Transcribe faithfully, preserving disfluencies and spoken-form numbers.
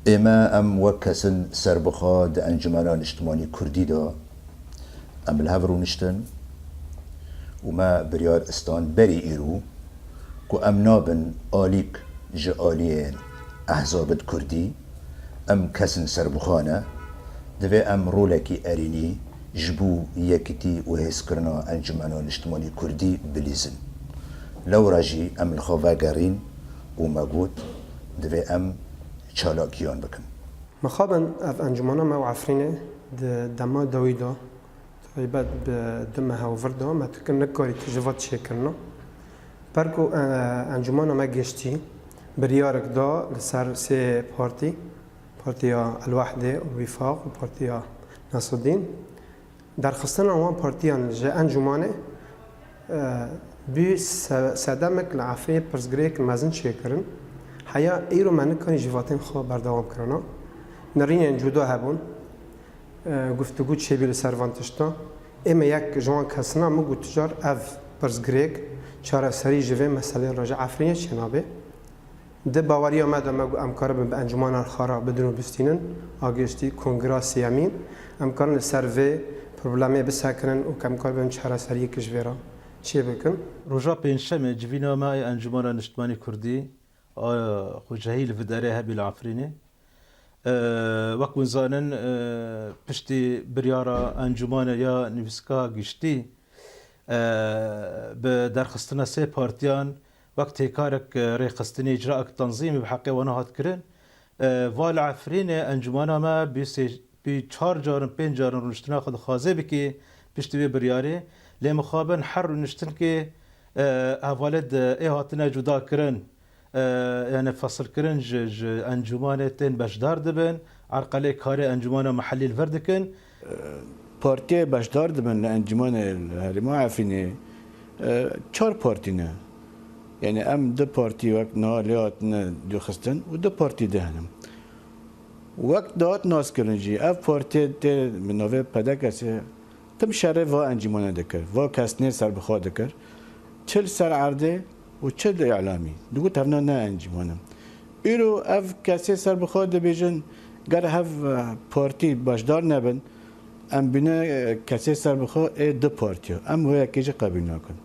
Ême em wek kesin serbixwe di Encumena Niştimanî Kurdî de em li hev rûniştin û me biryar stand berî îro ku em nabin alîk ji aliyên ehzabid Kurdî, em kesin serbixwe ne, divê em rolekî erênî ji bo yekitî û hêzkirina Encumena Niştimanî Kurdî bilîzin. Lewra jî em li xwe vegerîn û me got, divê em çalakiyan bikin. Mixabin ev encumana me û Efrînê di dema dawî de, taybet bi du meha û vir de me tu nikarî tişt ji va çêkirina. Ber ku, e, encumana me giştî biryarek da li ser sê partî, Partiya El Wehdê û Wîfaq û Partiya Nasruddîn. Derxistina wan partiyan ji encûmanê, e, bû se-, sedemek li Efrînê pirsgirêk mezin çêkirin. Heya îro me nikarî ji vatên xwe berdewam kirina. Nirînên cuda hebûn. E, guftûgû çêbî li ser van tiştan. Ê me yek ji wan kesina min got, tu car ev pirsgirêk çareserî ji vê meselê re ji Efrînê çênabe. Di baweriya me de me got em karibin bi encûmana xwe re bidin û bistînin, a giştî kongra sêyemîn, em karin li ser vê problemê bisekinin û em karibin çareseriyek ji vê re çêbikin. Roja Pêncşemê civîna me ê Encûmana Niştimanî Kurdî a Xwecehî li Viderê hebî li Efrînê. E, wek hûn zanin, e, piştî biryara Encûmanê ya Nivîska Giştî, e, bi derxistina sê partiyan wek têkarek, e, rêxistinê, îcraek tanzîmî bi heqê wana hat kirin. E, va li Efrînê encûmana me bî sê, bî çar carin, pênc carin rûniştina xwe dixwaze bikî piştî vê biryarê. Lê mixabin her rûniştinkê, e, hevalê di ê hatine cuda kirin, e, yani fesilkirin ji, ji encûmanê tên beşdar dibin, erqelê karê encûmana mehellî li vir dikin. Partiyê beşdar dibin li encûmanê li herêma Efrînê, e, çar partî ne. Yani em du partî wek niha lê hatine dûxistin û du partî di hene. Wek dihat naskirin jî, ev partiyê tê bi navê P D K S, tim şerê va encîmane dikir, va kesnê serbixwe dikir, çi li ser erdê û çi di îlamî. Digot, hevna ne encîmane. Îro ev kesê serbixwe dibêjin, ger hev, e, partî beşdar nebin, em bîne, e, kesê serbixwe ê du partiya. Em wê yekê jî qebûl nakin.